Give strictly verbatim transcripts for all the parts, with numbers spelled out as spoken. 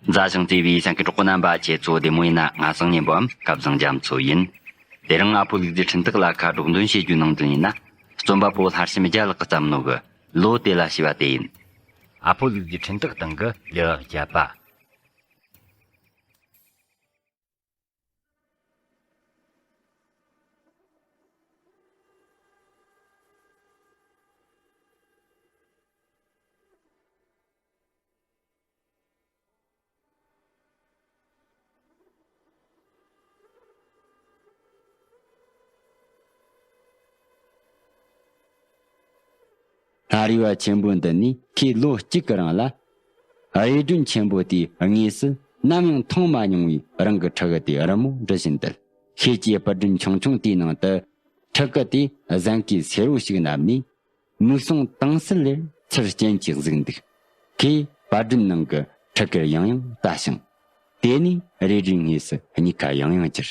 མཛའ་ཞིང་བརྩེ་བའི་ཞང་གི་གྲོགས་པོ་རྣམ་པ། ཁྱེད་ཚོ་བདེ་མོ་ཡིན་ན། ང་སང་ཉན་པོའམ་སྐལ་བཟང་རྒྱ་མཚོ་ཡིན། དེ་རིང་ཨ་ཕོ་ལུག་རྫི་འཕྲིན་སྟེགས་ལ་ཁ་སྒྲོག་འདོན་བྱེད་རྒྱུ་ནང་དོན་ཡིན་ན། རྩོམ་པ་པོ་ལྷ་བྱམས་རྒྱལ་ལགས་ཀྱིས་བརྩམས་ནོ་གི་ལོ་དེ་ལ་ཞེས་པ་དེ་ཡིན། ཨ་ཕོ་ལུག་རྫི་འཕྲིན་སྟེགས་སྟེང་གི་ལེའུ་བརྒྱད་པ། ལྷ་རི་བ་ཆེན་པོ་འདི་ནས་ཁོས་ལོ་གཅིག་གི་རིང་ལ། རི་སྒྲོན་ཆེན་པོ་དེའི་ངོས་སུ་ནམ་ཡང་མཐོང་མ་མྱོང་བའི་རང་གི་ཕྲུ་གུ་དེ་རི་མོ་འབྲི་བཞིན་འདུག་ཁོས་ཀྱིས་པར་སྒྲོན་ཆུང་ཆུང་དེའི་ནང་དུ་ཕྲུ་གུ་དེས་གཟན་གོས་སེར་བོ་ཞིག་མནབས་ནས། མིག་ཟུང་དྭངས་གསལ་ལེར་ཚུར་སྤྱན་གྱིས་གཟིགས་འདུག་ཁོས་པར་སྒྲོན་ནང་གི་ཕྲུ་གུར་ཡང་ཡང་ལྟ་ཞིང་། དེ་ནས་རི་སྒྲོན་ངོས་སུ་གཉིས་ཀ་ཡང་ཡང་གྱུར།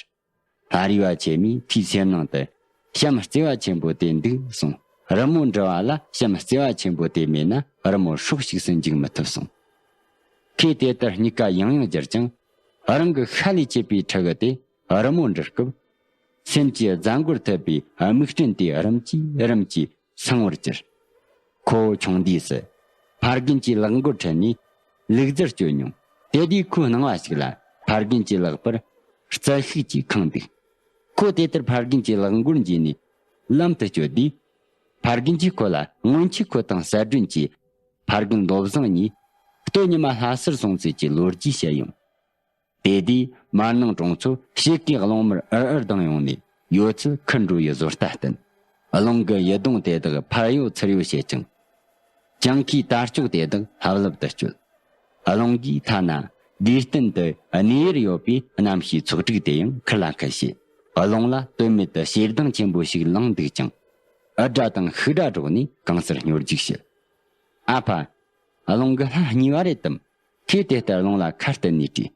ལྷ་རི་བ་ཆེན་མོས་དེའི་སེམས་ནང་དུ། བྱམས་བརྩེ་བ་ཆེན་པོ་དེ་འདུག་གསུངས། རི་མོ་འབྲི་བ་ལ་བྱམས་བརྩེ་བ་ཆེན་པོ་དེ་མེད་ན་རི་མོ་སྲོག་ཞིག་ཏུ་འཇུག་མི་ཐུབ་གསུངས། ཁོས་དེ་ལྟར་གཉིས་ཀ་ཡང་ཡང་གྱུར་ཀྱང་། རང་གི་ཤ་ལས་གཅེས་པའི་ཕྲུ་གུ་དེ་རི་མོ་འབྲི་སྐབས། སེམས་ཀྱི་རྫ་མགོར་ཐུག་པའི་མིག་སྤྲིན་དེ་རིམ་གྱིས་རིམ་གྱིས་སིང་བར་གྱུར། ཁོ་བོ་ཆུང་དུས་སུ། ཕ་རྒན་གྱི་ལག་མགོར་ཁྲིད་ནས་ལུག་རྫིར་བསྐྱོད་མྱོང་། དེ་དུས་ཁོའི་སྣང་བ་ཞིག་ལ་ཕ་རྒན་གྱི་ལག་པར་རྩྭ་ཤིག་ཅིག་ཁེངས་འདུག་ཁོ་དེ་ལྟར་ཕ་རྒན་གྱི་ལག་མགོར་འཇུས་ནས་ལམ་དུ་བསྐྱོད་དུས། ཕ་རྒན་གྱིས་ཁོ་ལ་སྔོན་ཆད་ཁོ་དང་གསལ་སྒྲོན་གྱིས་ཕ་རྒན་བློ་བཟང་གཉིས་སྟོད་ཉི་མ་ལྷ་སར་སོང་ཚུལ་གྱི་ལོ་རྒྱུས་བཤད་ཡོང་། དེ་དུས་མར་ནང་གྲོང་ཚོར་ཕྱེད་ཀའི་རླུང་མར་འུར་འུར་ལྡང་ཡོང་ནས་ཡོད་ཚད་ཁུར་འགྲོ་ཡི་བཟོ་ལྟ་བསྟན། རླུང་གི་ཡིད་གདུང་དེ་དག་ཕར་གཡོ་ཚུར་གཡོ་བྱེད་ཅིང་། གྱང་ཁའི་དར་ལྕོག་དེ་དག་ལྷབ་ལྷུབ་ཏུ་གཅོད། རླུང་གིས་ཐ་ན་དུས་གཏན་དུ་གནས་ཡུལ་ཡོད་པའི་གནམ་གཤིས་ཚོགས་དྲུག་དེ་ཡང་ཁུར་ལ་ཁུར་བྱས། རླུང་ལ་དོན་མེད་དུ་ཞེ་སྡང་ཆེན་པོ་ཞིག་ལངས་འདུག་ཅིང་། འུར་སྒྲ་དང་ཤུགས་སྒྲ་སྒྲོག་ནས་གང་སར་སྨྱོ་རྒྱུག་བྱེད། ཨ་ཕ། རླུང་གི་ལྷ་གཉིས་པ་རེད་དམ། ཁོས་དེ་ལྟར་རླུང་ལ་ཁ་གཏད་ནས་དྲིས།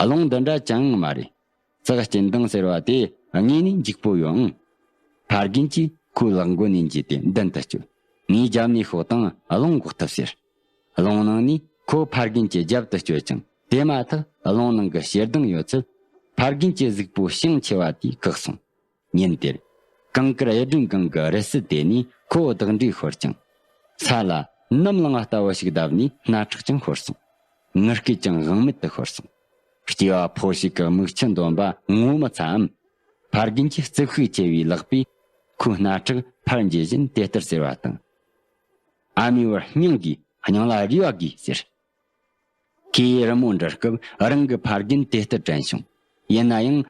རླུང་འདི་འདྲ་ཅང་ཡང་མ་རེད། ཙག་སྐྱེ་མདངས་ཟེར་བ་དེ་དངོས་ནས་འཇིགས་པོ་ཡོད་ཨང་། ཕ་རྒན་གྱིས་ཁོའི་ལག་མགོ་ནས་འཇུས་ཏེ་མདུན་དུ་བསྐྱོད། ངའི་རྒྱབ་ནས་ཤོག་དང་རླུང་འགོག་ཐབས་ཟེར། རླུང་ནང་ནས་ཁོ་ཕ་རྒན་གྱི་རྒྱབ་ཏུ་བསྐྱོད་ཅིང་དེ་མ་ཐག་རླུང་ནང་གི་ཞེ་སྡང་ཡོད་ཚད་ཕ་རྒན་གྱི་གཟུགས་པོ་ཤིང་ཆེ་བ་དེས་བཀག་སོང་། ཉིན་དེར། གངས་དཀར་གཡུ་སྒྲོན་གང་གི་རི་སུལ་དེ་ནས་ཁོ་བདག་འདྲའི་ཤོར་ཅིང་། ས་ལ་ནམ་ལངས་ལྟ་བུ་ཞིག་བརྡབས་ནས་སྣ་ཁྲག་ཀྱང་ཤོར་སོང་། ངུ་སྐད་ཀྱང་དབང་མེད་དུ་ཤོར་སོང་། སྐྱེས་པ་ཕོ་ཞིག་གི་མིག་ཆུ་འདོན་པ་ངོ་མི་ཚའམ། ཕ་རྒན་གྱི་རྩུབ་ཤུགས་ཆེ་བའི་ལག་པས་ཁོའི་སྣ་ཁྲག་ཕར་འཇུ་བཞིན་དེ་ལྟར་ཟེར་བ་དང་། ཨ་མའི་བར་སྙིང་དགོས། སྙིང་ལ་རུས་པ་དགོས་ཟེར། ཁོས་རི་མོ་འབྲི་སྐབས་རང་གི་ཕ་རྒན་དེ་ལྟར་དྲན་བྱུང་། ཡིན་ན་ཡང་།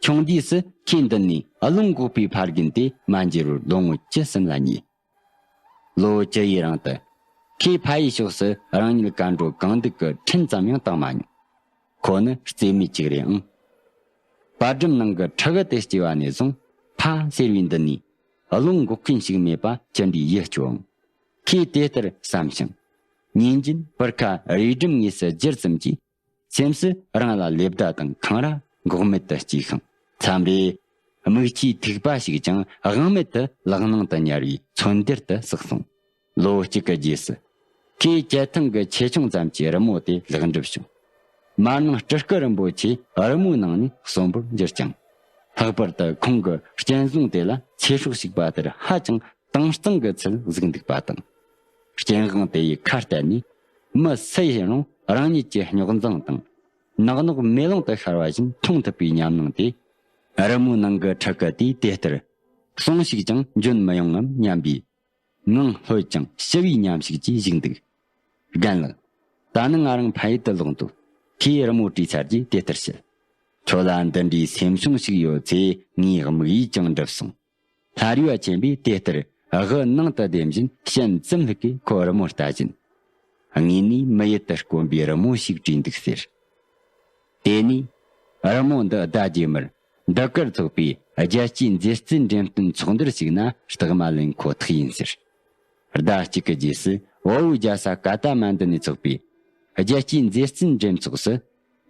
ཆུང་དུས་སུ་ཁོས་མདུན་ནས་རླུང་འགོག་པའི་ཕ་རྒན་དེ་མ་མཇལ་བར་ལོ་ངོ་བཅུ་གསུམ་ལ་ཉེ། ལོ་བཅུ་ཡི་རིང་དུ། ཁོས་ཕ་ཡི་ཕྱོགས་སུ་རང་ཉིད་ག་འགྲོ་གང་འདུག་གི་འཕྲིན་ཙམ་ཡང་བཏང་མ་མྱོང་། ཁོ་ནི་རྩེད་མོ་གཅིག་རེད་ཨང་། པར་སྒྲོམ་ནང་གི་ཕྲུ་གུ་དེ་སྐྱེས་པ་ནས་བཟུང་ཕ་ཟེར་བའི་མདུན་ནས་རླུང་འགོག་མཁན་ཞིག་མེད་པ་ཅི་འདྲའི་ཡིད་སྐྱོ་ཨང་། ཁོས་དེ་ལྟར་བསམ་ཞིང་། ཉིན་རྒྱུན་པར་ཁ་རི་སྒྲོམ་ངོས་སུ་བསྒྱུར་ཙམ་གྱིས། སེམས་སུ་རང་ལ་ལེ་བདའ་དང་འཁང་ར་འགོག་མེད་དུ་སྐྱེས་ཤིང་། མཚམས་རེ། མིག་ཆུའི་ཐིགས་པ་ཞིག་ཀྱང་དབང་མེད་དུ་ལག་ནང་དུ་ཉར་བའི་མཚོན་དེར་དུ་བསགས་སོང་། ལོ་གཅིག་གི་རྗེས་སུ། ཁོས་སྐྱ་ཐང་གི་ཆེ་ཆུང་ཙམ་གྱི་རི་མོ་དེ་ལེགས་འགྲུབ་བྱུང་། མར་ནང་སྤྲུལ་སྐུ་རིན་པོ་ཆེ་རི་མོའི་ནང་ནས་གསོན་པོར་གྱུར་ཅིང་། ལྷག་པར་དུ་ཁོང་གི་སྤྱན་ཟུང་དེ་ལ་ཚེ་སྲོག་ཞིག་པ་ལྟར་ཧ་ཅང་དྭངས་གཙང་གི་ཚུལ་གཟིགས་འདུག་པ་དང་། སྤྱན་དབང་དེ་ཡི་ཁ་གཏད་ནས་མི་སུ་ཡིན་རུང་རང་ཉིད་ཀྱི་རྙོག་འཛིང་དང་ནག་ནོག་མེ་ལོང་དུ་ཤར་བ་བཞིན་མཐོང་ཐུབ་པའི་ཉམས་སྣང་དེ། རི་མོའི་ནང་གི་ཕྲུ་གུ་དེས་དེ་ལྟར་སོང་ཞིག་ཀྱང་འཇོན་མི་ཡོང་ངམ་སྙམ་པའི་ངང་ལྷོད་ཅིང་ཞི་བའི་ཉམས་ཤིག་ཅིག་བཞུགས་འདུག་རྒན་ལགས། ད་ནི་ང་རང་ཕ་ཡུལ་དུ་ལོག་འདུག་ཁོས་རི་མོ་བྲིས་ཚར་རྗེས་དེ་ལྟར་བཤད། ཁྱོད་ལ་འདི་འདྲའི་སེམས་བྱུང་ཞིག་ཡོད་ཚེ་ངའི་དམིགས་ཡུལ་ཀྱང་འགྲུབ་སོང་། ལྷ་རི་བ་ཆེན་པོས་དེ་ལྟར་དབུ་ནང་དུ་བསྡེམས་བཞིན་ཞལ་ཙམ་ལྷུག་གིས་ཁོའི་རི་མོར་ལྟ་བཞིན། དངོས་ནས་མི་ཡུལ་དུ་དཀོན་པའི་རི་མོ་ཞིག་བྲིས་འདུག་ཟེར། དེ་ནས་རི་མོ་འདི་ཟླ་རྗེས་མར་འདི་གར་ཚོགས་པའི་རྒྱལ་སྤྱིའི་མཛེས་རྩལ་འགྲེམས་སྟོན་ཚོགས་འདུར་ཞུགས་ན་རྟགས་མ་ལེན་ཁོ་ཐག་ཡིན་ཟེར། ཟླ་གཅིག་གི་རྗེས་སུ་བལ་པོའི་རྒྱལ་ས་ཀ་ཐ་མན་ཌུ་ནས་ཚོགས་པའི་རྒྱལ་སྤྱིའི་མཛེས་རྩལ་འགྲེམས་ཚོགས་སུ།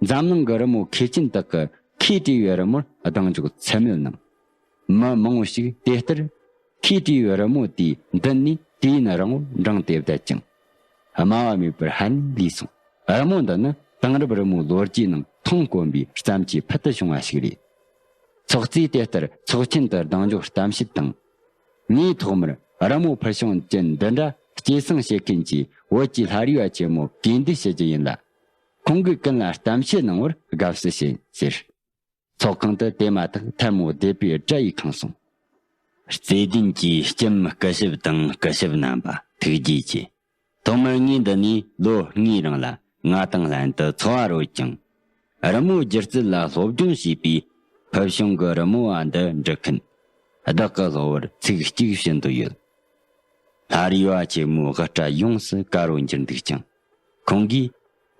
འཛམ་གླིང་གི་རི་མོ་མཁས་ཅན་དག་གིས་ཁོས་བྲིས་པའི་རི་མོར་གདེང་འཇོག་ཚད་མེད་གནང་། མི་མང་བོ་ཞིག་དེ་ལྟར་ཁོས་བྲིས་པའི་རི་མོ་དེའི་མདུན་ནས་དུས་ཡུན་རིང་བོར་འབྲངས་ཏེ་བསྡད་ཅིང་། སྨྲ་བ་མེད་པར་ཧ་ནས་ལུས་སོང་། རི་མོ་འདི་ནི་ དེང་རབས་རི་མོའི་ལོ་རྒྱུས་ནང་མཐོང་དཀོན་པའི་བརྩམས་ཆོས་ཕུལ་དུ་བྱུང་བ་ཞིག་རེད། ཚོགས་གཙོས་དེ་ལྟར་ཚོགས་ཆེན་དུ་གདེང་འཇོག་གཏམ་བཤད་དང་། ངས་ཐོག་མར་རི་མོ་ཕུལ་བྱུང་ཅན་འདི་འདྲ་སྐྱེད་སྲིང་བྱེད་མཁན་གྱི་བོད་ཀྱི་ལྷ་རིས་པ་ཆེན་མོ་གུས་འདུད་ཞུ་རྒྱུ་ཡིན་ལ། ཁོང་གི་ཀུན་ལ་གཏམ་བཤད་གནང་བར་དགའ་བསུ་ཞུ་ཟེར། ཚོགས་ཁང་དུ་དེ་མ་ཐག་ཐལ་མོ་སྡེ་པའི་སྒྲ་ཡིས་ཁེངས་སོང་། བརྩེ་ལྡན་གྱི་ལྕམ་སྐུ་ཞབས་དང་སྐུ་ཞབས་རྣམ་པ། ཐུགས་རྗེ་ཆེ། ཐོག་མར་ངས་འདི་ནས་ལོ་ལྔའི་རིང་ལ་ང་དང་ལྷན་དུ་འཚོ་བ་རོལ་ཅིང་། རི་མོ་སྒྱུ་རྩལ་ལ་སློབ་སྦྱོང་བྱས་པའི་ཕུལ་བྱུང་གི་རི་མོ་བ་འདི་འབྲི་མཁན་བདག་གི་སློབ་བར་ཚིག་གཅིག་ཞུ་འདོད་ཡོད། ལྷ་རིས་པ་ཆེན་མོའི་དབུ་སྐྲ་ཡོངས་སུ་དཀར་བོ་གྱུར་འདུག་ཅིང་། ཁོང་གིས་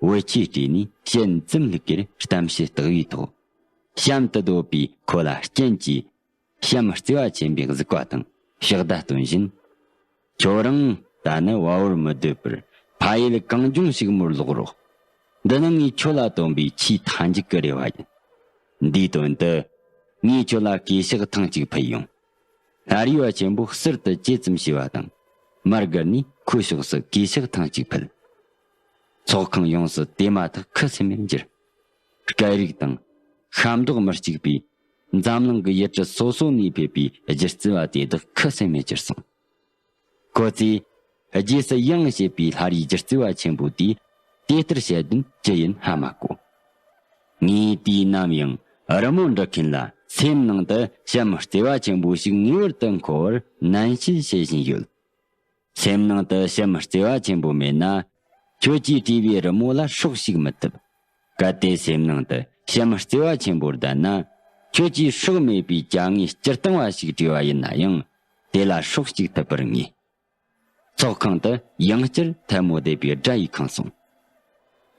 བོད་ཆས་སྤྲས་ནས་ཞལ་འཛུམ་ལྷུག་གེར་གཏམ་བཤད་བརྟག་པའི་ཐོག་གཤམ་དུ་སྡོད་པའི་ཁོ་ལ་རྐྱེན་གྱིས་གཤམ་བརྩེ་བ་ཆེན་པོས་གཟིགས་པ་དང་ཕྱག་བརྡ་སྟོན་བཞིན། ཁྱོད་རང་ད་ནི་བལ་བོར་མི་སྡོད་པར་ཕ་ཡུལ་གངས་ལྗོངས་ཕྱུག་མོར་ལོག་རོགས། འདི་ནི་ངས་ཁྱོད་ལ་བཏོན་པའི་ཆེས་མཐའ་མཇུག་གི་རེ་བ་ཡིན། འདིའི་དོན་དུ་ངས་ཁྱོད་ལ་གུས་ཕྱག་ཐེངས་གཅིག་ཕུལ་ཡོང་། ལྷ་རིས་པ་ཆེན་པོས་ཟུར་དུ་ཅི་ཙམ་ཞུས་པ་དང་མར་སྒུར་ནས་ཁོའི་ཕྱོགས་སུ་གུས་ཕྱག་ཐེངས་གཅིག་ཕུལ། ཚོགས་ཁང་ཡོངས་སུ་དེ་མ་ཐག་ཁུ་སིམ་མེར་གྱུར། སྐད་རིགས་དང་ཤ་མདོག་མི་གཅིག་པའི་འཛམ་གླིང་གི་ཡུལ་གྲུ་སོ་སོ་ནས་ཕེབས་པའི་སྒྱུ་རྩལ་བ་དེ་དག་ཁུ་སིམ་མེར་གྱུར་སོང་། ཁོ་ཚོས་རྗེས་སུ་ཡང་བྱེད་པའི་ལྷ་རིས་སྒྱུ་རྩལ་བ་ཆེན་པོ་དེས་དེ་ལྟར་བཤད་དོན་ཅི་ཡིན་ཧ་མ་གོ། ངས་དུས་ནམ་ཡང་རི་མོ་འབྲི་མཁན་ལ་སེམས་ནང་དུ་གཤམ་བརྩེ་བ་ཆེན་པོ་ཞིག་ངེས་པར་དུ་འཁོར་བར་ནན་བཤད་བྱེད་བཞིན་ཡོད། སེམས་ནང་དུ་གཤམ་བརྩེ་བ་ཆེན་པོ་མེད་ན། ཁྱོད་ཀྱིས་བྲིས་པའི་རི་མོ་ལ་སྲོག་ཞུགས་མི་ཐུབ། གལ་ཏེ་སེམས་ནང་དུ་གཤམ་བརྩེ་བ་ཆེན་པོ་ལྡན་ན། ཁྱོད་ཀྱིས་སྲོག་མེད་པའི་ཅ་དངོས་སྤྱིར་བཏང་བ་ཞིག་བྲིས་པ་ཡིན་ན་ཡང་། དེ་ལ་སྲོག་ཞུགས་ཐུབ་པར་ངེས། ཚོགས་ཁང་དུ་ཡང་བསྐྱར་ཐལ་མོ་སྡེ་པའི་སྒྲ་ཡིས་ཁེངས་སོང་།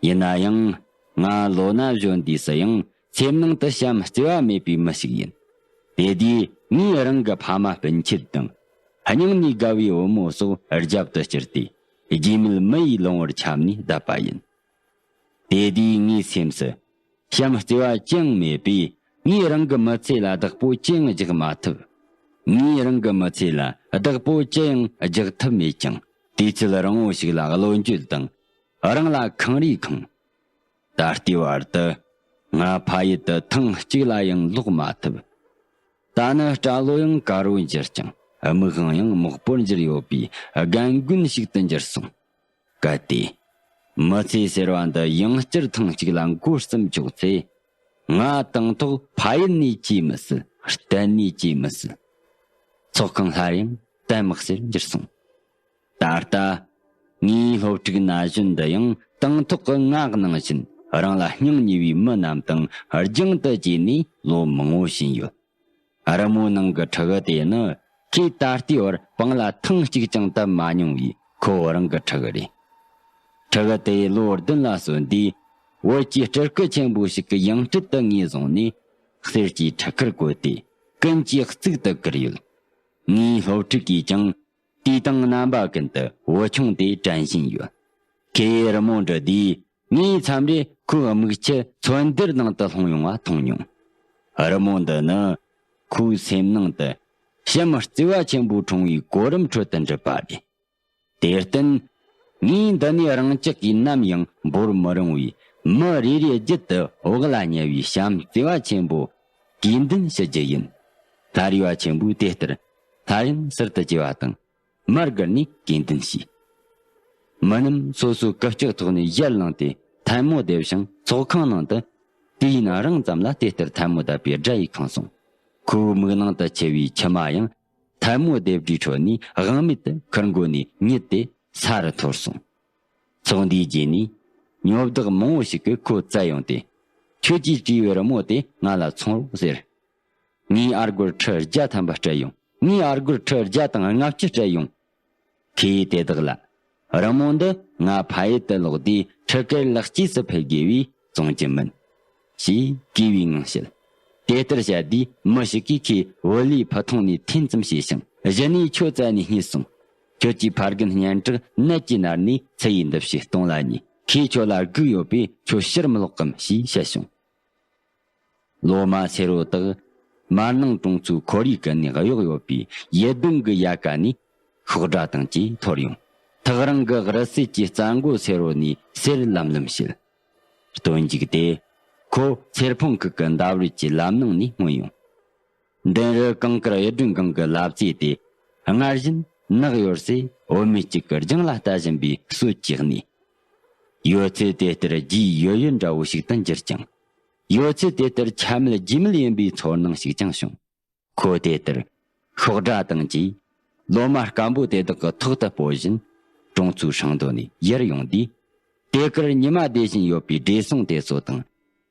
ཡིན་ན་ཡང་། ང་ལོ་ན་གཞོན་དུས་སུ་ཡང་སེམས་ནང་དུ་གཤམ་བརྩེ་བ་མེད་པའི་མི་ཞིག་ཡིན། དེ་དུས་ངས་རང་གི་ཕ་མ་སྤུན་མཆེད་དང་། སྙིང་ནས་དགའ་བའི་བུ་མོ་སོགས་རྒྱབ་ཏུ་བསྐྱུར་ཏེ། རྗེས་མེད་མི་ཡི་ལོང་བར་ཁྱབ་ནས་བསྡད་པ་ཡིན། དེ་དུས་ངའི་སེམས་སུ། གཤམ་བརྩེ་བ་ཅི་ཡང་མེད་པས། ངས་རང་གི་མི་ཚེ་ལ་བདག་པོ་ཅི་ཡང་རྒྱག་མ་ཐུབ། ངས་རང་གི་མི་ཚེ་ལ་བདག་པོ་ཅི་ཡང་རྒྱག་ཐུབ་མེད་ཀྱང་། དུས་ཚོད་རིང་བོ་ཞིག་ལ་བློ་འགྱོད་དང་། རང་ལ་འཁང་རེས་འཁང་། ད་ལྟའི་བར་དུ་ང་ཕ་ཡུལ་དུ་ཐེངས་གཅིག་ལ་ཡང་ལོག་མ་ཐུབ། ད་ནི་སྐྲ་ལོ་ཡང་དཀར་བོར་གྱུར་ཅིང་། སྨུག་དབང་ཡང་མོག་པོར་གྱུར་ཡོད་པའི་རྒན་རྒོན་ཞིག་ཏུ་གྱུར་སོང་། གལ་ཏེ། མི་ཚེ་ཟེར་བ་འདི་ཡང་བསྐྱར་ཐེངས་གཅིག་ལ་འགོ་བརྩམས་ཆོག་ཚེ། ང་དང་ཐོག་ཕ་ཡུལ་ནས་གྱེས་མི་སྲིད། གཏན་ནས་གྱེས་མི་སྲིད། ཚོགས་ཁང་སླར་ཡང་གཏན་མག་སེར་འགྱུར་སོང་། ད་ལྟ། ངའི་སློབ་ཕྲུག་ན་གཞོན་འདི་ཡང་དང་ཐོག་གི་ང་ནང་བཞིན་རང་ལ་སྙིང་ཉེ་བའི་མི་རྣམས་དང་རྒྱང་དུ་གྱེས་ནས་ལོ་མང་བོ་ཕྱིན་ཡོད། རི་མོ་ནང་གི་ཕྲུ་གུ་དེ་ནི་ཁོས་ད་ལྟའི་བར་སྤང་ལ་ཐེངས་གཅིག་ཀྱང་བཏབ་མ་མྱོང་བའི་ཁོ་རང་གི་ཕྲུ་གུ་རེད། ཕྲུ་གུ་དེ་ལོ་བདུན་ལ་སོན་དུས། བོད་ཀྱི་སྤྲུལ་སྐུ་ཆེན་པོ་ཞིག་གི་ཡང་སྤྲུལ་དུ་ངོས་བཟུང་ནས། གསེར་གྱི་ཁྲི་ཁར་བཀོད་དེ། ཀུན་གྱིས་གཙུག་ཏུ་བཀུར་ཡོད། ངའི་སློབ་ཕྲུག་གིས་ཀྱང་། དུས་དང་རྣམ་པ་ཀུན་ཏུ་བུ་ཆུང་དེ་དྲན་བཞིན་ཡོད། ཁོས་རི་མོ་འབྲི་དུས། ངས་མཚམས་རེ་ཁོའི་མིག་ཆུ་ཚོན་ལྡེར་ནང་དུ་ལྷུང་ཡོང་བ་མཐོང་མྱོང་། རི་མོ་འདི་ནི་ཁོའི་སེམས་ནང་དུ་གཤམ་བརྩེ་བ་ཆེན་པོ་འཁྲུངས་པའི་གོ་རིམ་ཁྲོད་དུ་འབྲི་པ་རེད། དེར་བརྟེན། ངས་འདི་ནས་རང་ཅག་གིས་ནམ་ཡང་འབོར་མི་རུང་བའི་མི་རེ་རེའི་རྒྱུད་དུ་བག་ལ་ཉལ་བའི་གཤམ་བརྩེ་བ་ཆེན་པོ་གུས་འདུད་ཞུ་རྒྱུ་ཡིན། ལྷ་རིས་པ་ཆེན་པོས་དེ་ལྟར་སླར་ཡང་ཟུར་དུ་གྱེས་པ་དང་། མར་སྒུར་ནས་གུས་འདུད་བྱས། མི་རྣམས་སོ་སོའི་སྐུ་ལྕགས་ཐོག་ནས་ཡར་ལངས་ཏེ་ཐལ་མོ་རྡེབ་ཞིང་ཚོགས་ཁང་ནང་དུ། དུས་ཡུན་རིང་ཙམ་ལ་དེ་ལྟར་ཐལ་མོ་བརྡབ་པའི་སྒྲ་ཡིས་ཁེངས་སོང་། ཁོའི་མིག་ནང་དུ་འཁྱིལ་བའི་མཆི་མ་ཡང་ཐལ་མོ་རྡེབ་སྒྲའི་ཁྲོད་ནས་དབང་མེད་དུ་ཁུར་མགོ་ནས་ཉིལ་ཏེ་ས་རུ་འཐོར་སོང་། ཚོགས་འདུའི་རྗེས་ནས་ཉོབ་བདག་མང་བོ་ཞིག་གིས་ཁོ་བཙལ་ཡོང་སྟེ། ཁྱོད་ཀྱིས་བྲིས་པའི་རི་མོ་དེ་ང་ལ་འཚོང་རོགས་ཟེར། ངས་ཨ་སྒོར་ཁྲི་བརྒྱ་ཐམ་པ་སྤྲད་ཡོང་། ངས་ཨ་སྒོར་ཁྲི་བརྒྱ་དང་ལྔ་བཅུ་སྤྲད་ཡོང་། ཁོས་དེ་དག་ལ། རི་མོ་འདི་ང་ཕ་ཡུལ་དུ་ལོག་དུས་ཁྲི་ཁར་ལེགས་སྐྱེས་སུ་ཕུལ་དགོས་པས་བཙོང་རྒྱུ་མིན། ཞེས་གུས་པའི་ངང་བཤད། དེ་ལྟར་བཤད་དུས་མི་ཞིག་གིས་ཁོའི་བུ་ལོན་ཕུ་ཐུང་ནས་འཐེན་ཙམ་བྱས་ཤིང་། གཞི་ནས་ཁྱོད་བཙལ་ནས་རྙེད་སོང་། ཁྱོད་ཀྱི་ཕ་རྒན་སྙན་གྲགས་ནད་ཀྱིས་མནར་ནས་ཚེ་ཡི་འདུ་ཤེས་སྟོང་ལ་ཉེ། ཁོས་ཁྱོད་ལ་སྒུག་ཡོད་པས་ཁྱོད་ཕྱིར་མི་ལོག་གམ་ཞེས་བཤད་བྱུང་། ལོ་མ་སེར་བོ་དག་མར་ནང་གྲོང་ཚོའི་ཁོར་ཡུག་ཀུན་ནས་གཡོགས་ཡོད་པའི་ཡུལ་གདོན་གྱི་ཡལ་ག་ནས་ཤོག་སྒྲ་དང་བཅས་འཐོར་ཡོང་། ཐག་རིང་གི་རི་སེར་གྱི་རྩྭ་མགོ་སེར་བོ་ནས་གསེར་ལམ་ལམ་བྱེད། སྟོན་མཇུག་དེ། ཁོ་ཚེར་ཕུང་ཁུག་གི་འདབས་རོལ་གྱི་ལམ་ནང་ནས་མངོན་ཡོང་། མདུན་རི་གངས་དཀར་གཡུ་སྒྲོན་གང་གི་ལབ་ཙེ་དེ། སྔར་བཞིན་ནགས་གཡོར་སའི་བུད་མེད་ཅིག་གི་རྒྱང་ལ་ལྟ་བཞིན་པའི་གསོད་ཀྱི་གནས། ཡོད་ཚད་དེ་ལྟར་རྒྱས་ཡོད་ཡོད་འདྲ་བོ་ཞིག་ཏུ་འགྱུར་ཀྱང་། ཡོད་ཚད་དེ་ལྟར་ཆ་མེད་རྒྱུས་མེད་ཡིན་པའི་ཚོར་སྣང་ཞིག་ཀྱང་བྱུང་། ཁོ་དེ་ལྟར་ཤོག་སྒྲ་དང་བཅས་ལོ་མ་སྐམ་པོ་དེ་དག་གི་ཐོག་ཏུ་སྤོ་བཞིན་གྲོང་ཚོའི་ཧྲང་རྡོ་ནས་ཡར་ཡོང་དུས། དེ་གར་ཉི་མ་བདེ་བཞིན་ཡོད་པའི་བགྲེས་སོང་དེ་ཚོ་དང་།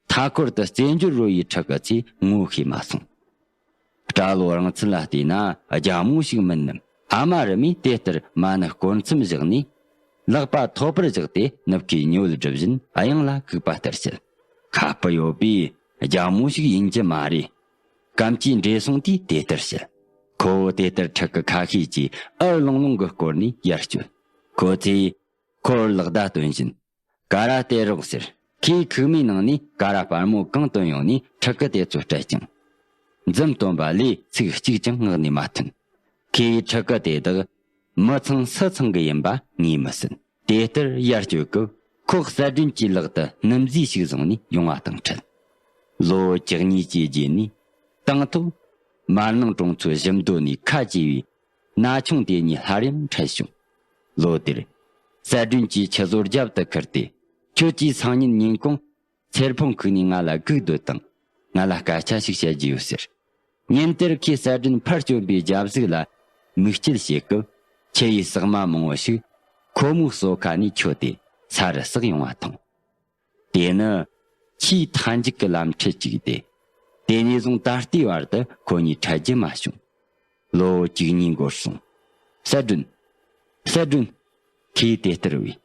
མཐའ་འཁོར་དུ་རྩེད་འཇོར་རོལ་བའི་ཕྲུ་གུ་ཚོས་ངོ་ཤེས་མ་སོང་། སྐྲ་ལོ་རིང་ཚད་ལ་བལྟས་ན་རྒྱ་མོ་ཞིག་མིན་ནམ། ཨ་མ་རི་མོས་དེ་ལྟར་མ་ཎི་སྐོར་མཚམས་བཞག་ནས། ལག་པ་ཐོད་པར་བཞག་སྟེ་ནུབ་ཁའི་ཉི་འོད་སྒྲིབ་བཞིན་གཡང་ལ་ཁུག་པ་ལྟར་བྱེད། ཁ་སྤུ་ཡོད་པས་རྒྱ་མོ་ཞིག་ཡིན་གྱི་མ་རེད། སྐམ་སྐྱེས་བགྲེས་སོང་དེས་དེ་ལྟར་བཤད། ཁོ་བོ་དེ་ལྟར་ཕྲུ་གུ་ཁ་ཤས་ཀྱིས་ཨུ་ལོང་ལོང་གི་སྐོར་ནས་ཡར་བསྐྱོད། ཁོ་ཚོས་ཁོར་ལག་བརྡ་སྟོན་བཞིན། ག་ར་སྟེར་རོགས་ཟེར། ཁོས་ཁུག་མའི་ནང་ནས་ག་ར་སྤར་མོ་གང་བཏོན་ཡོང་ནས་ཕྲུ་གུ་དེ་ཚོ་སྤྲད་ཅིང་། འཛུམ་སྟོན་པ་ལས་ཚིག་གཅིག་ཀྱང་ངག་ནས་མ་ཐོན། ཁོས་ཕྲུ་གུ་དེ་དག་མི་ཚང་སུ་ཚང་གི་ཡིན་པ་ངོས་མི་ཟིན། དེ་ལྟར་ཡར་བསྐྱོད་སྐབས་ཁོ་གསལ་སྒྲོན་གྱི་ལག་ཏུ་སྣུམ་བཟོས་ཤིག་བཟུང་ནས་ཡོང་བ་དང་འཕྲད། ལོ་བཅུ་གཉིས་ཀྱི་རྗེས་ནས་དང་ཐོག་མར་ནང་གྲོང་ཚོའི་ཞིམ་མདོ་ནས་ཁ་གྱེས་པའི་ན་ཆུང་དེ་གཉིས་སླར་ཡང་འཕྲད་བྱུང་། ལོ་དེར་གསལ་སྒྲོན་གྱིས་ཁྱི་བཟོ་རྒྱབ་ཏུ་ཁུར་ཏེ། ཁྱོད་ཀྱིས་སང་ཉིན་ཉིན་གུང་ཚེར་ཕུང་ཁུག་ནས་ང་ལ་སྒུག་སྡོད་དང་། ང་ལ་སྐད་ཆ་ཞིག་བཤད་རྒྱུ་ཡོད་ཟེར། ཉིན་དེར་ཁོས་གསལ་སྒྲོན་ཕར་བསྐྱོན་པའི་རྒྱབ་གཟུགས་ལ་མིག་དཔྱད་བྱེད་སྐབས། ཁྱི་ཡི་ཟག་མ་མང་བོ་ཞིག་ཁོ་མོའི་སོ་ཁ་ནས་འཁྱོལ་ཏེ་ས་རུ་ཟགས་ཡོང་བ་མཐོང་། དེ་ནི་ཆེས་མཐའ་མཇུག་གི་ལམ་ཁྲིད་ཅིག་སྟེ། དེ་ནས་བཟུང་ད་ལྟའི་བར་དུ་ཁོ་གཉིས་འཕྲད་རྒྱུ་མ་བྱུང་། ལོ་བཅུ་གཉིས་འགོར་སོང་། གསལ་སྒྲོན། གསལ་སྒྲོན། ཁོས་དེ་ལྟར་བས།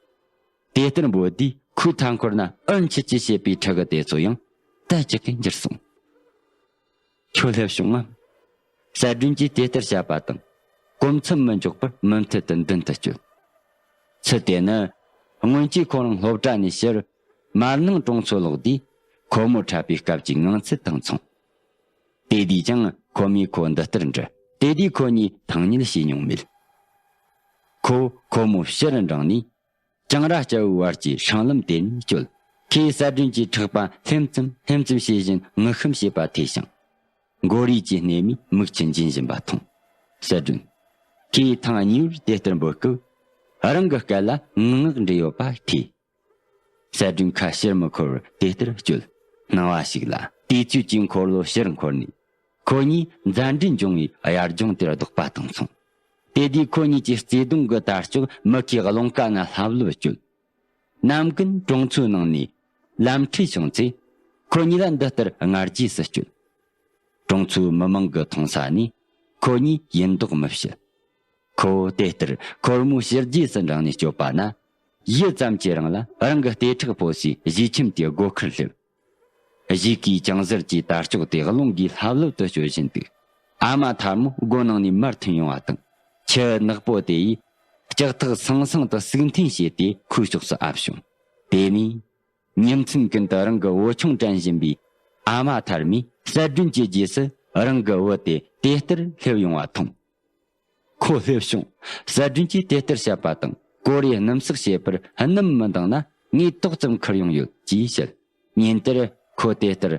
དེ་ལྟར་འབོད་དུས་ཁོའི་མཐའ་འཁོར་ན་ཨུན་ཆི་ཆི་བྱེད་པའི་ཕྲུ་གུ་དེ་ཚོ་ཡང་དལ་ཅིག་གིས་འགྱུར་སོང་། ཁྱོད་སླེབས་བྱུང་ངམ། གསལ་སྒྲོན་གྱིས་དེ་ལྟར་བཤད་པ་དང་། གོ་མཚམས་མི་འཇོག་པར་མུ་མཐུད་དུ་མདུན་དུ་བསྐྱོད། ཚུལ་དེ་ནི་སྔོན་ཆད་ཁོ་རང་སློབ་གྲྭ་ནས་ཕྱིར་མར་ནང་གྲོང་ཚོ་ལོག་དུས་ཁོ་མོ་འཕྲད་པའི་སྐབས་ཀྱི་ངང་ཚུལ་དང་མཚུངས། དེ་དུས་ཀྱང་ཁོ་མོས་ཁོ་འདི་ལྟར་འདྲི། དེ་དུས་ཁོ་གཉིས་ཐང་ཉུལ་བྱས་མྱོང་མེད། ཁོ་ཁོ་མོ་ཕྱིར་འབྲངས་ནས། གྱང་ར་སྐྱ་བོའི་བར་གྱི་སྲང་ལམ་དེ་ནས་བསྐྱོད། ཁོས་གསལ་སྒྲོན་གྱི་ཕྲག་པ་ལྷེམ་ཙམ་ལྷེམ་ཙམ་བྱེད་བཞིན་ངུ་ཤུམ་བྱེད་པ་ཐོས་ཤིང་། མགོ་རིལ་གྱི་སྣེ་མོས་མིག་ཆུ་འབྱིན་བཞིན་པ་མཐོང་། གསལ་སྒྲོན། ཁོས་ཐེངས་གཉིས་པར་དེ་ལྟར་འབོད་སྐབས། རང་གི་སྐད་ལ་ངུ་ངག་འདྲེས་ཡོད་པ་ཐོས། གསལ་སྒྲོན་ཁ་ཕྱིར་མི་འཁོར་བར་དེ་ལྟར་བསྐྱོད། སྣང་བ་ཞིག་ལ་དུས་ཚོད་ཀྱི་འཁོར་ལོ་ཕྱིར་འཁོར་ནས། ཁོ་གཉིས་མཛའ་འབྲེལ་འབྱུང་བའི་དབྱར་ལྗོངས་དེར་ལྡོག་པ་དང་མཚུངས། དེ་དུས་ཁོ་གཉིས་ཀྱི་བརྩེ་དུང་གི་དར་ལྕོག་མུ་ཁའི་རླུང་ཀ་ན་ལྷབ་ལྷུབ་བསྐྱོད། ནམ་རྒྱུན་གྲོང་ཚོའི་ནང་ནས་ལམ་འཁྲུག་བྱུང་ཚེ། ཁོ་གཉིས་ལ་འདི་ལྟར་སྔར་རྗེས་སུ་བསྐྱོད། གྲོང་ཚོའི་མི་མང་གི་མཐོང་ས་ནས་ཁོ་གཉིས་ཡིན་མདོག་མི་བྱེད། ཁོ་བོ་དེ་ལྟར་འཁོར་མོའི་ཕྱི་རྗེས་སུ་འབྲངས་ནས་བསྐྱོད་པ་ན། ཡུད་ཙམ་གྱི་རིང་ལ་རང་གི་ལྟེ་ཁྲག་ཕོ་སའི་གཞིས་ཁྱིམ་དེའི་སྒོ་ཁར་སླེབས། གཞིས་ཀའི་ཅང་ཟེར་གྱི་དར་ལྕོག་དེ་རླུང་གིས་ལྷབ་ལྷུབ་ཏུ་བསྐྱོད་བཞིན་འདུག་ཨ་མ་ཐར་མོ་སྒོ་ནང་ནས་མར་ཐོན་ཡོང་བ་དང་། ཁྱི་ནག་པོ་དེ་ཡིས་ལྕགས་ཐག་སང་སང་དུ་ཟུག་འཐེན་བྱས་ཏེ་ཁོའི་ཕྱོགས་སུ་ཨབ་བྱུང་། དེ་ནས་ཉིན་མཚན་ཀུན་ཏུ་རང་གི་བུ་ཆུང་དྲན་བཞིན་པའི་ཨ་མ་ཐར་མོས་གསལ་སྒྲོན་གྱི་རྗེས་སུ་རང་གི་བུ་དེ་དེ་ལྟར་སླེབས་ཡོང་བ་མཐོང་། ཁོ་སླེབས་བྱུང་། གསལ་སྒྲོན་གྱིས་དེ་ལྟར་བཤད་པ་དང་། ཀོ་རེ་སྣུམ་བསྲེགས་བྱེད་པར་སྣུམ་མི་འདང་ན་ངས་ཏོག་ཙམ་ཁུར་ཡོང་ཡོད་ཅེས་བཤད། ཉིན་དེར་ཁོ་དེ་ལྟར་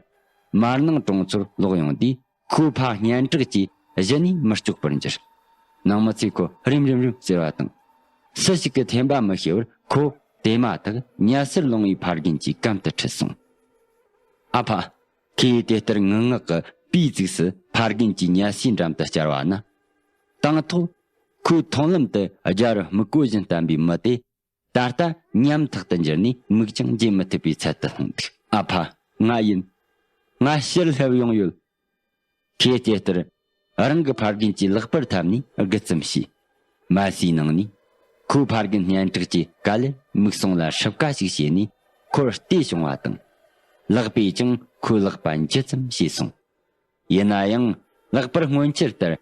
མར་ནང་གྲོང་ཚོར་ལོག་ཡོང་དུས། ཁོའི་ཕ་སྙན་གྲགས་ཀྱིས་གཞི་ནས་མི་སྐྱོག་པར་འགྱུར། ནང་མི་ཚོས་ཁོ་རིམ་རིམ་རིམ་ཟེར་བ་དང་། སུ་ཞིག་གིས་འཐེན་པ་མི་ཤེས་པར་ཁོ་དེ་མ་ཐག་ཉལ་སར་ལོང་བའི་ཕ་རྒན་གྱི་གམ་དུ་ཁྲིད་སོང་། ཨ་ཕ། ཁོས་དེ་ལྟར་ངུ་ངག་གི་པའི་གཙིགས་སུ་ཕ་རྒན་གྱི་ཉལ་སའི་འགྲམ་དུ་བཅར་བ་ན། དང་ཐོག་ཁོའི་མཐོང་ལམ་དུ་རྒྱ་རུ་སྨུག་པོ་བཞིན་བསྟན་པའི་མི་དེ། ད་ལྟ་ཉམ་ཐག་ཏུ་འགྱུར་ནས་མིག་ཀྱང་འབྱེད་མི་ཐུབ་པའི་ཚད་དུ་ལྷུང་འདུག་ཨ་ཕ། ང་ཡིན། ང་ཕྱིར་སླེབས་ཡོང་ཡོད། ཁོས་དེ་ལྟར་རང་གི་ཕ་རྒན་གྱི་ལག་པར་འཐམས་ནས་དགུ་ཙམ་བྱས། མལ་སའི་ནང་ནས་ཁོའི་ཕ་རྒན་སྙན་གྲགས་ཀྱིས་ག་ལེར་མིག་ཟུང་ལ་སྲུབས་ཀ་ཞིག་བྱས་ནས་ཁོར་བལྟས་བྱུང་བ་དང་། ལག་པས་ཀྱང་ཁོའི་ལག་པ་འཇུ་ཙམ་བྱས་སོང་། ཡིན་ན་ཡང་ལག་པར་སྔོན་ཆད་ལྟར་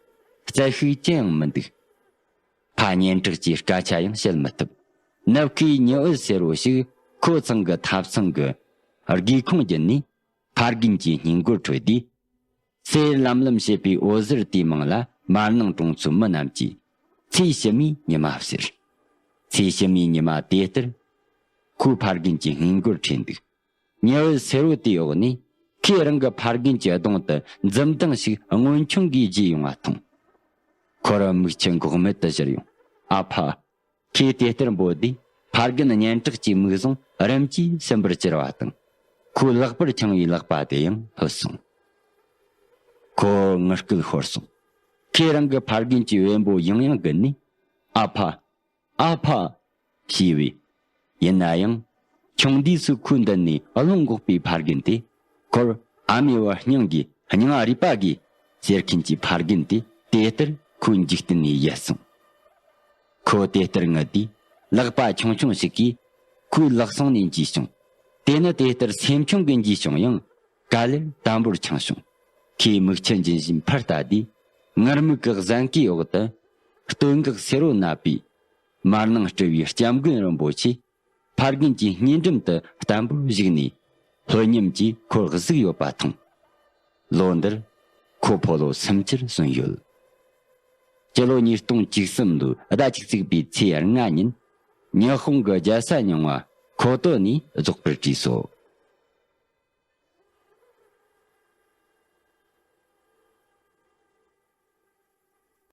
རྩལ་ཤུགས་ཅི་ཡང་མི་འདུག་ཕ་སྙན་གྲགས་ཀྱིས་སྐད་ཆ་ཡང་བཤད་མི་ཐུབ། ནུབ་ཁའི་ཉི་འོད་སེར་བོ་ཞིག་ཁོ་ཚང་གི་ཐབ་ཚང་གི་སྒེའུ་ཁུང་བརྒྱུད་ནས་ཕ་རྒན་གྱི་སྙིང་མགོར་འཕྲོད་དུས། སེར་ལམ་ལམ་བྱེད་པའི་འོད་ཟེར་དེའི་མིང་ལ་མར་ནང་གྲོང་ཚོའི་མི་རྣམས་ཀྱིས་ཚེ་ཕྱི་མའི་ཉི་མ་ཟེར། ཚེ་ཕྱི་མའི་ཉི་མ་དེ་ལྟར་ཁོའི་ཕ་རྒན་གྱི་སྙིང་མགོར་འཕྲད་འདུག་ཉི་འོད་སེར་བོ་དེའི་འོག་ནས་ཁོས་རང་གི་ཕ་རྒན་གྱི་གདོང་དུ་འཛུམ་མདངས་ཤིག་སྔོན་ཆུང་གིས་རྒྱས་ཡོང་བ་མཐོང་། ཁོར་མིག་ཆུ་འགོག་མེད་དུ་བཞུར་ཡོང་། ཨ་ཕ། ཁོས་དེ་ལྟར་འབོད་དུས་ཕ་རྒན་སྙན་གྲགས་ཀྱི་མིག་ཟུང་རིམ་གྱིས་སིམ་པར་གྱུར་བ་དང་། ཁོའི་ལག་པར་འཆང་བའི་ལག་པ་དེ་ཡང་ལྷོད་སོང་། ཁོ་ངུ་སྐད་ཤོར་སོང་། ཁོས་རང་གི་ཕ་རྒན་གྱི་བེམ་པོ་ཡང་ཡང་བསྒུལ་ནས། ཨ་ཕ། ཨ་ཕ། ཞེས་པས། ཡིན་ན་ཡང་། ཆུང་དུས་སུ་ཁོའི་མདུན་ནས་བློ་འགོག་པའི་ཕ་རྒན་དེ། ཁོར་ཨ་མའི་བུ་སྙིང་གི་སྙིང་རུས་པ་གིས་ཟེར་མཁན་གྱི་ཕ་རྒན་དེ་དེ་ལྟར་ཁོའི་འཇིག་རྟེན་ནས་ཡལ་སོང་། ཁོ་དེ་ལྟར་ངུ་དུས་ལག་པ་ཆུང་ཆུང་ཞིག་གིས་ཁོའི་ལག་ཟུང་ནས་འཇུས་བྱུང་། དེ་ནི་དེ་ལྟར་སེམས་ཆུང་གིས་འཇུས་བྱུང་ཡང་། ག་ལེར་དམ་པོར་འཆང་བྱུང་། ཁོས་མིག་ཆུ་འབྱིན་བཞིན་ཕར་ལྟ་དུས། ངུར་སྨྲིག་གི་གཟན་གོས་འོག་ཏུ། སྟོད་འགག་སེར་བོ་ནད་པའི། མར་ནང་སྤྲུལ་བའི་སྐྱབས་མགོན་རིན་པོ་ཆེ། ཕ་རྒན་གྱི་སྙིང་འགྲམ་དུ་བརྟན་པོར་བཞུགས་ནས། ལྷོད་ཉམས་ཀྱིས་ཁོར་གཟིགས་ཡོད་པ་མཐོང་། ལོ་འདིར། ཁོ་ཕོ་ལོ་སུམ་ཅུར་སོན་ཡོད། སྤྱི་ལོ་ཉིས་སྟོང་བཅུ་གསུམ་ལོའི་ཟླ་བཅུ་གཅིག་པའི་ཚེས་ལྔ་ཉིན། ཉི་ཧོང་གི་རྒྱལ་ས་རྙིང་བ་ཁོ་ཏོ་ནས་རྫོགས་པར་བྲིས་སོ།